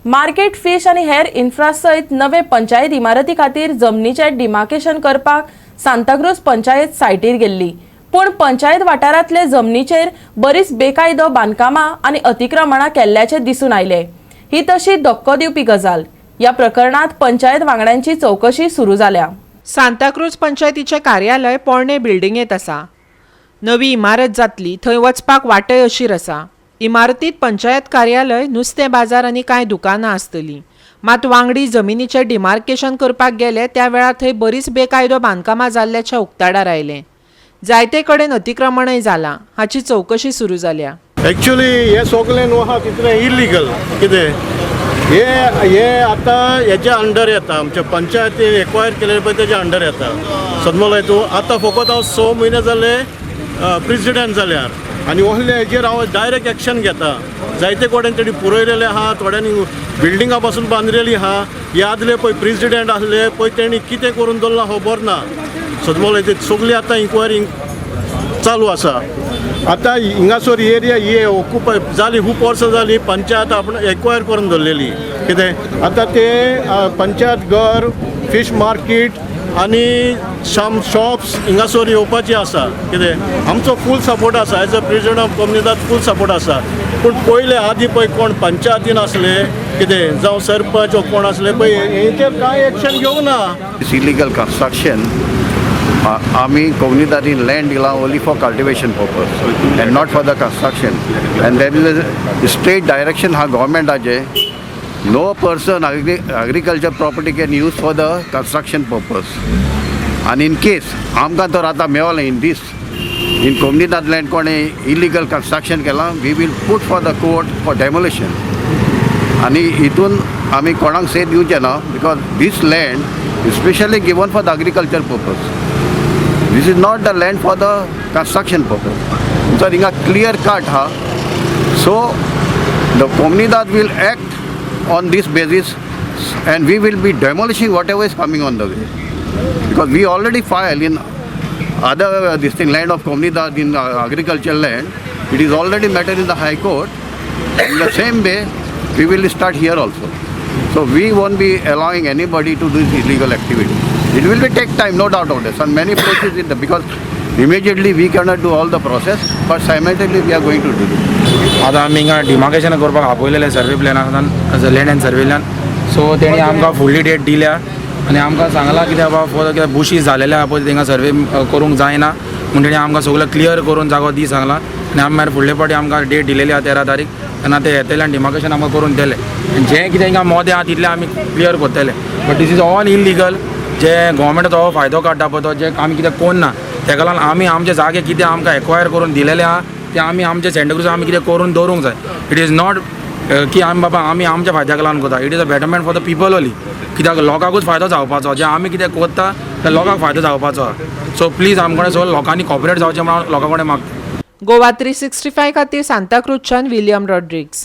Market fish आनी हेर infra सयत नवे पंचायत इमारती खातीर जमनीचें डिमार्केशन करपाक सांताक्रूज पंचायत सायटीर गेल्ली. पूण पंचायत वाठारांतले जमनीचेर बरीच बेकायदो बांदकामां आनी अतिक्रमणां केल्ल्याचें दिसून आयलें. ही तशी धक्को दिवपी गजाल. ह्या प्रकरणांत पंचायत वांगड्यांची चवकशी सुरू जाल्या. सांताक्रूज पंचायतीचें कार्यालय पोरणे बिल्डिंगेंत आसा. नवी इमारत जातली थंय वचपाक वाटय अशीर आसा. इमारतींत पंचायत कार्यालय, नुस्तें बाजार आनी कांय दुकानां आसतलीं. मात वांगडी जमिनीचें डिमार्केशन करपाक गेले त्या वेळार थंय बरीच बेकायदो बांदकामां जाल्ल्याचें उक्ताडार आयलें. जायते कडेन अतिक्रमणय जालां. हाची चवकशी सुरू जाल्या. एक्चुली हे सगळें न्हू आहा तितलें इलिगल. कितें हे हे आतां हेच्या अंडर येता, आमच्या पंचायतीन एक्वायर केलें पळय तेच्या अंडर येता. समजलो तूं? आतां फकत हांव 6 म्हयने जाले प्रेजिडेंट जाल्यार आनी ओहले हेजेर हांव डायरेक्ट एक्शन घेता. जायते कडेन तेणी पुरयलेले आहा, थोड्यांनी बिल्डिंगा पासून बांदलेली आहा. हे आदले पळय प्रेजिडेंट आसले पळय, तेणी कितें करून दवरलां खबर ना. समजलो? ते सगळी आतां इन्क्वायरी चालू आसा. आतां हिंगासर एरिया ही ऑक्युपाय जाली, खूब वर्सां जाली. पंचायत आपण एक्वायर करून दवरलेली. कितें आतां ते पंचायत घर, फिश मार्केट आनी सम शॉप्स हिंगासर येवपाची आसा. कितें आमचो फूल सपोर्ट आसा, as a president of Comunidade full support आसा. पूण पयले आदी पळय कोण पंचायतीन आसले, कितें जावं सरपंच वो कोण आसले पळय, हेचेर कांय एक्शन घेवंक ना. This illegal construction, आमी कोमुनिदादीन लँड दिलां only for cultivation purpose and not for the construction, and there is a straight direction हा गव्हर्मेंटाचे, no person agriculture property can use for the construction purpose. आनी इन केस आमकां तर आतां मेवलें in दीस in comunidade land कोणें illegal construction केलां, we will put for the court for demolition. आनी हितून आमी कोणाक से दिवचे ना, because this land is specially given for the agriculture purpose. This is not the land for the construction purpose. Sir, हिंगा clear cut हा. So the Comunidade will act on this basis and we will be demolishing whatever is coming on the way, because we already file in other this thing, land of Comunidade in agricultural land. It is already matter in the High Court. In the same way, we will start here also. So we won't be allowing anybody to do this illegal activity. It will be take time, no doubt about this. On many places in the, because immediately we cannot do all the process, but simultaneously we are going to do it. आतां आमी हिंगा demarcation करपाक आपयलेलें survey प्लॅनान, land and सर्वेल्यान. So तेणी आमकां फुडली date दिल्या आनी आमकां सांगलां कितें बाबा, फॉर कितें बुशीस जालेले आहा पळय, थिंगा सर्वे करूंक जायना म्हूण तेणी आमकां सगळें क्लियर करून जागो दी सांगलां. आनी आमी मागीर फुडले फावटी आमकां डेट दिलेली आहा 13 तारीख, तेन्ना ते येतले आनी डिमार्केशन आमकां करून दिले आनी जें कितें हिंगा मोदें आहा तितलें आमी क्लियर करतले. But this is all illegal. J government तो फायदो काडटा पळय, तो जे आमी कितें कोन्ना, तेका लागून आमी आमचे जागे कितें आमकां एक्वायर करून दिलेले आहा ते आमी आमचे सँटाक्रूज आमी कितें करून दवरूंक जाय. It is not की आमी बाबा आमी आमच्या फायद्याक लागून करता. It is a betterment for the people only, कित्याक लोकांकूच फायदो जावपाचो. जे आमी कितें करता ते लोकांक फायदो जावपाचो आहा. सो प्लीज आमकां सगळ्या लोकांनी कॉपरेट जावचें म्हणून हांव लोकां कडेन मागता. गोवा 365 खातीर सांताक्रूजच्यान विलियम रॉड्रिग्स.